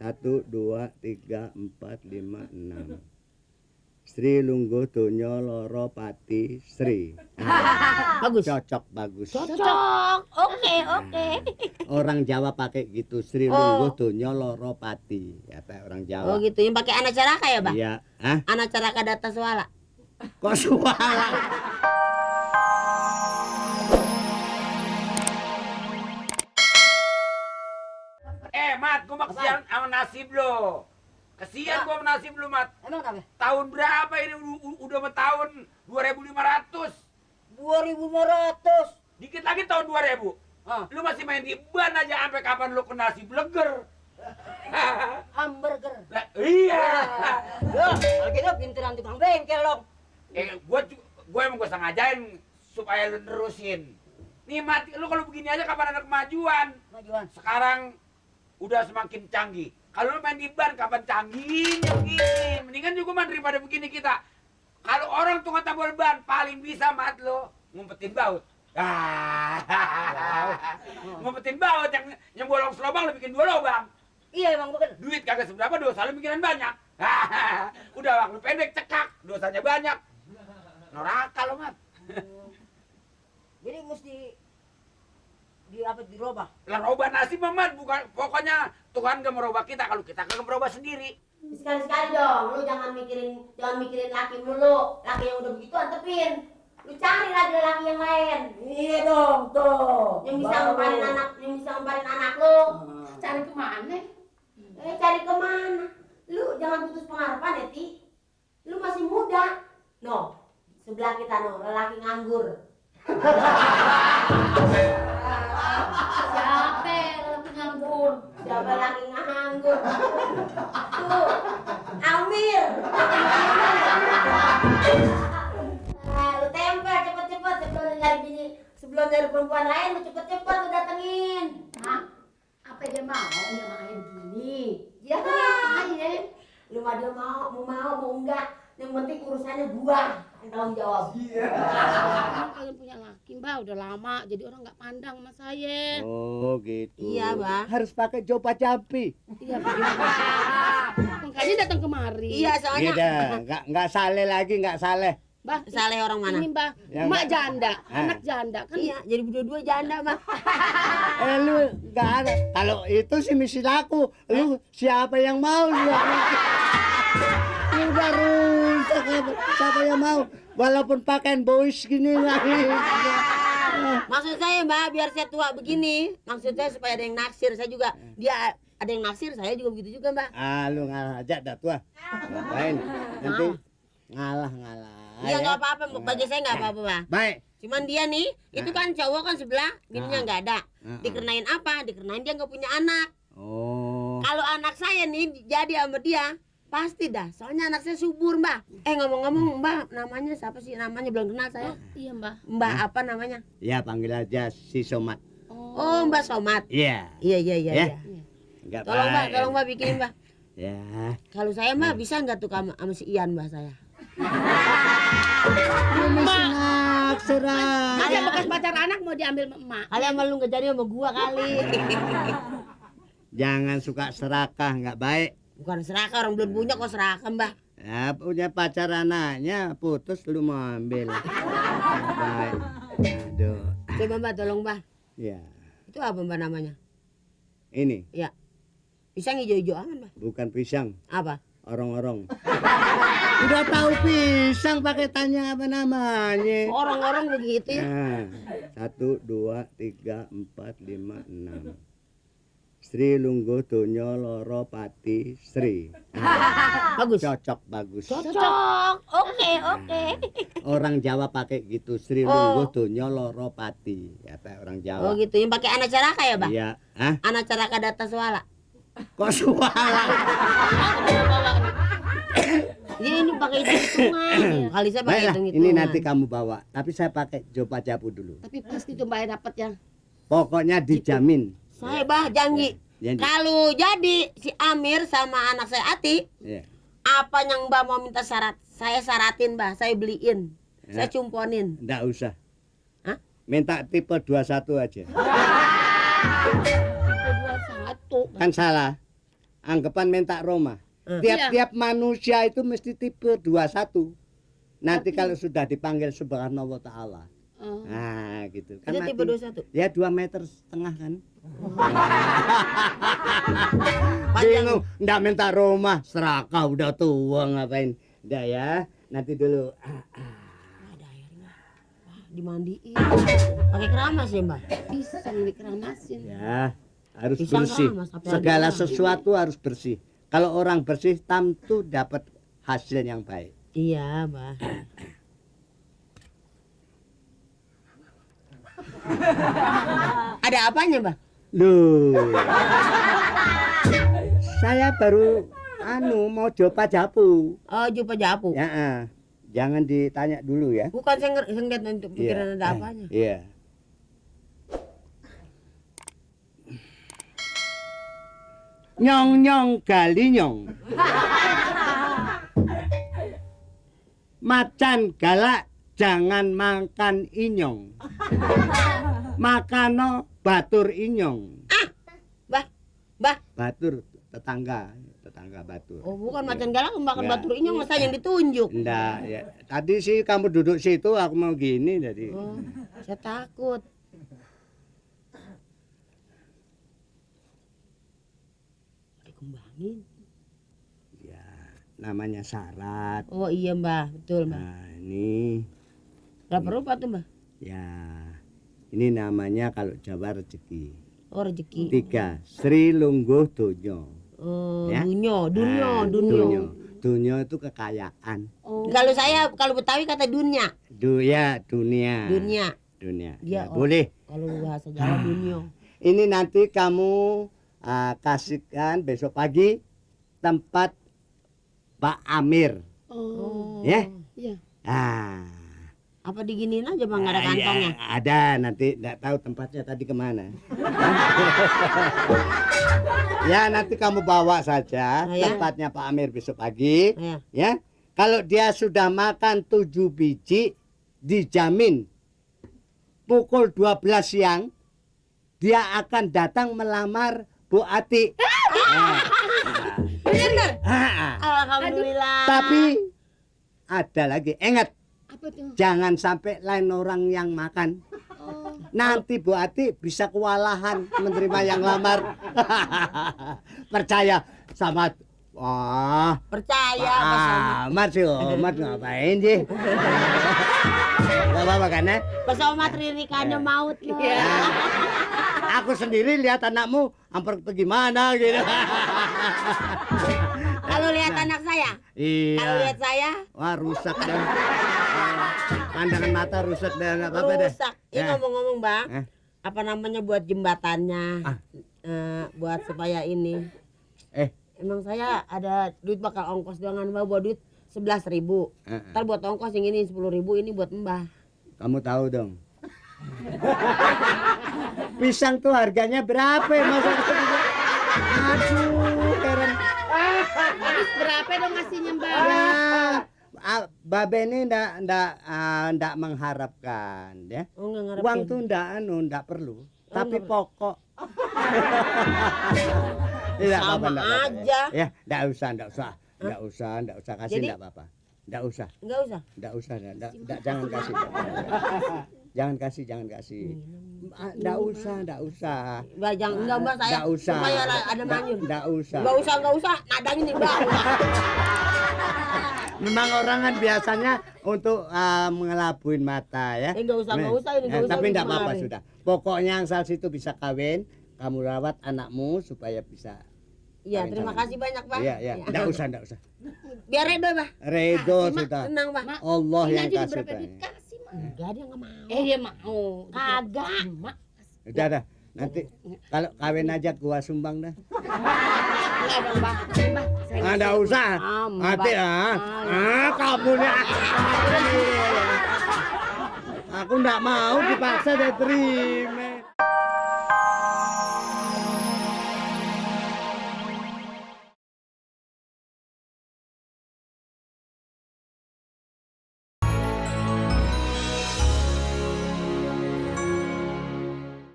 1, 2, 3, 4, 5, 6. Sri Lungguh Donya Loro Pati Sri. Bagus. Cocok, bagus. Cocok. Oke. Orang Jawa pakai gitu, Sri Lungguh Donya Loro Pati. Kata orang Jawa. Oh gitu, yang pakai anak caraka ya, Bang? Iya. Hah? Anak caraka data swala. Kok suara? Mat, gua kesian sama nasib lo. Kesian gua sama nasib lo, Mat. Emang kenapa? Tahun berapa ini udah mau tahun 2500. 2500. Dikit lagi tahun 2000. Lu masih main di ban aja sampai kapan lu ke nasib leger. Hamburger. Lah, iya. Kalau gitu pinteran tukang bengkel dong. Gua emang gua sengajain supaya lu nerusin. Nih mati lu kalau begini aja kapan ada kemajuan? Kemajuan. Sekarang udah semakin canggih. Kalau lu main di ban kapan canggihnya begini? Mendingan juga mah daripada begini kita. Kalau orang tukang tabur ban paling bisa mat lo ngumpetin baut. Ngumpetin baut yang bolong selobang lu bikin 2 lubang. Iya emang bener. Duit kagak seberapa, dosa lu bikinan banyak. Udah waktu pendek cekak, dosanya banyak. Noraka lo mat. Jadi mesti dirubah. Lah robah nasib Mamat, bukan pokoknya Tuhan gak merubah kita kalau kita kagak merubah sendiri. Sekali-sekali dong, lu jangan mikirin laki dulu. Laki yang udah begitu antepin. Lu cari laki yang lain. Iya dong, tuh. Yang bisa ngemparin anak lu. Cari kemana? Cari kemana? Lu jangan putus pengharapan ya, Ti. Lu masih muda. No, sebelah kita no, lelaki nganggur. Siapa yang nganggur? Siapa lagi nganggur? Tuh, Amir. Lu tempel cepet-cepet sebelum nyari perempuan lain, lu cepet-cepet lu datengin. Hah? Apa dia mau main gini? Ya, Ayo. lu mah dia mau enggak. Yang penting urusannya gua yang tanggung jawab. Orang kalian punya laki, Mbak, udah lama jadi orang nggak pandang sama saya. Oh gitu. Iya, Bang. Harus pakai jopa jampi. Iya, Pak. Makanya datang kemari. Iya soalnya. Beda, nggak saleh lagi, nggak saleh. Mbak, Saleh orang mana? ini Mbak, Ya, emak Mbak. janda, anak janda kan. Iya, jadi berdua-dua janda mah. Lu nggak ada. Kalau itu sih misi laku. Lu siapa yang mau? Lu udah rusak. Siapa yang mau? Walaupun pakaian boys gini lagi. Maksud saya Mbak, biar saya tua begini. Maksud saya supaya ada yang naksir. Saya juga, dia ada yang naksir, saya juga begitu juga Mbak. Lu ngalah aja dah tua. Ngapain? Nanti ngalah. Iya nggak apa-apa, bagi saya nggak apa-apa Mbak. Baik. Cuman dia nih, itu kan cowok kan sebelah, bininya nggak ada. Dikenain apa? Dikenain dia nggak punya anak. Oh. Kalau anak saya nih jadi sama dia, pasti dah. Soalnya anak saya subur Mbak. Ngomong-ngomong Mbak, namanya siapa sih? Namanya belum kenal saya. Iya, Mbak. Mbak apa namanya? Ya panggil aja si Somat. Oh Mbak Somat. Iya. Iya. Ya. Enggak Tolong Mbak bikinin Mbak. Ya. Kalau saya Mbak bisa nggak tuh sama si Ian Mbak saya? Ada bekas pacar anak mau diambil sama emak. Kali sama lu nggak jadi sama gua kali. Jangan suka serakah, nggak baik. Bukan serakah, orang belum punya kok serakah Mbak. Ya, punya pacar anaknya putus lu mau ambil. Nggak baik. Aduh. Coba Mbak tolong Mbak. Ya. Itu apa Mbak namanya? Ini Ya. Pisang hijau-hijau aman Mbak. bukan pisang, Apa? orong-orong. Udah tahu pisang pakai tanya apa namanya? Orang-orang begitu ya. Nah, 1, 2, 3, 4, 5, 6. Sri Lungguh Donya Loro Pati Sri. Bagus. Cocok, bagus. Cocok. Oke. Orang Jawa pakai gitu, Sri Lungguh Donya Loro Pati. Kata orang Jawa. Oh gitu, yang pakai anak caraka ya Bang? Iya. Hah? Anak caraka data swala. Kok suara? Ini pakai hitung-hitungan. Kali saya pakai Baiklah, hitung-hitungan. ini nanti kamu bawa. Tapi saya pakai jopa japu dulu. Tapi pasti tuh Mbak dapat ya. Pokoknya dijamin. Saya Bah janji. Janji. Kalau jadi si Amir sama anak saya Ati, Iya. apa yang Mbak mau minta syarat? Saya syaratin Mbak, saya beliin. Ya. Saya cumponin. Nggak usah. Hah? Minta tipe 21 aja. 21. Kan salah. anggapan minta Roma. Hmm. Tiap-tiap manusia itu mesti tipe 21. Nanti kalau sudah dipanggil Subhanahu wa Ta'ala. Oh. Nah, gitu. Itu tipe 21. Ya 2,5 meter kan. Panjang. Bingung, ndak minta Roma, serakah udah tua ngapain. Udah ya, nanti dulu. Ada airnya. Wah, dimandiin. Pakai keramas ya, Mbak? Bisa dikeramasin. Ya, harus Bisa bersih. nggak, Mas? Apa Segala ada? sesuatu harus bersih. Kalau orang bersih, tentu dapat hasil yang baik. Iya, Mbak. Ada apanya, Mbak? Loh. Saya baru mau coba japu. Oh, jupa japu. Ya, jangan ditanya dulu ya. Bukan saya ngeliat untuk pikiran ada apanya. Iya. Nyong nyong gali nyong. Macan galak jangan makan inyong. Makano batur inyong. Mbah. Batur tetangga batur. Oh, bukan macan galak makan Ya. batur inyong, masa yang ditunjuk. Enggak, ya. Tadi sih kamu duduk situ, aku mau gini jadi. Oh, saya takut. Dikembangin. Ya, namanya syarat. Oh iya, Mbah, betul, Mbah. Nah, ini Berapa rupiah tuh, Mbah? ya. Ini namanya kalau Jawa rezeki. Oh, rezeki. 3, Sri Lungguh Donyo. Oh, Ya. dunyo. Donyo itu kekayaan. Oh. Kalau Betawi kata dunia. Dunia. Dunia. Dunia. Dia, Ya, oh. boleh. Kalau bahasa Jawa dunyo. Ini nanti kamu kasihkan besok pagi tempat Pak Amir. Oh. Ya? Iya. Apa diginiin aja, Bang, nggak ada kantongnya? Ya, ada, nanti enggak tahu tempatnya tadi kemana. Ya, nanti kamu bawa saja Ya. tempatnya Pak Amir besok pagi. Ya. Ya, kalau dia sudah makan 7 biji, dijamin pukul 12 siang dia akan datang melamar Bu Ati. Bener. Ah, Alhamdulillah. Tapi ada lagi, ingat, Apa tuh? jangan sampai lain orang yang makan. Oh. Nanti Bu Ati bisa kewalahan menerima yang lamar. Percaya sama. Wah, Percaya, Mas Omat. Mas Omat ngapain sih? Gak apa-apa kan ya? Mas Omat ririkannya maut loh. Aku sendiri lihat anakmu hampir bagaimana gitu. Kalau lihat anak saya, Iya. kalau lihat saya, Wah, rusak dah. Pandangan mata rusak dah, nggak apa-apa deh. rusak. Ini Ya. ngomong-ngomong, Bang, Eh. apa namanya buat jembatannya, Ah. buat supaya ini. Eh. Emang saya ada duit bakal ongkos doangan, Mbak, buat duit 11.000. Ntar buat ongkos yang ini 10.000, ini buat Mbah. Kamu tahu dong. Pisang tuh harganya berapa ya, masa? Aduh, keren. Habis berapa dong ngasihnya, Mbak? Ya, Babe ini ndak mengharapkan ya. Oh, nggak ngarepin. Uang tuh ndak perlu, tapi nggak- pokok. Tidak Sama apa-apa, ndak apa-apa. aja. Ya, ndak usah kasih, Jadi? ndak apa-apa. Ndak usah, Enggak usah. jangan kasih. Jangan kasih. Ndak usah. Mbak, jangan enggak, Mbak, saya Ndak usah. supaya ada manyun. Ndak usah. Enggak usah. Nadangin nih, Mbak. Memang orang kan biasanya untuk ngelabuin mata ya. Enggak usah ini enggak usah. Tapi ini enggak apa-apa kemarin. sudah. Pokoknya yang saat itu bisa kawin, kamu rawat anakmu supaya bisa. Iya, kawin terima sama kasih banyak, Bang. Iya. Enggak usah. Biar Redo, Bang. Redo Kasih, Mak. sudah. Tenang, Bang. Allah Ini yang aja kasih. berapa Tanya. dikasih, Mak? Enggak, dia enggak mau. Dia mau. Kagak. Mak. Udah. Nanti kalau kawin aja gua sumbang dah. Enggak dong, Mbak. Mbak, saya nggak Enggak suruh. usah. Mbak. Hati kamu nih. Aku enggak mau dipaksa dia terima.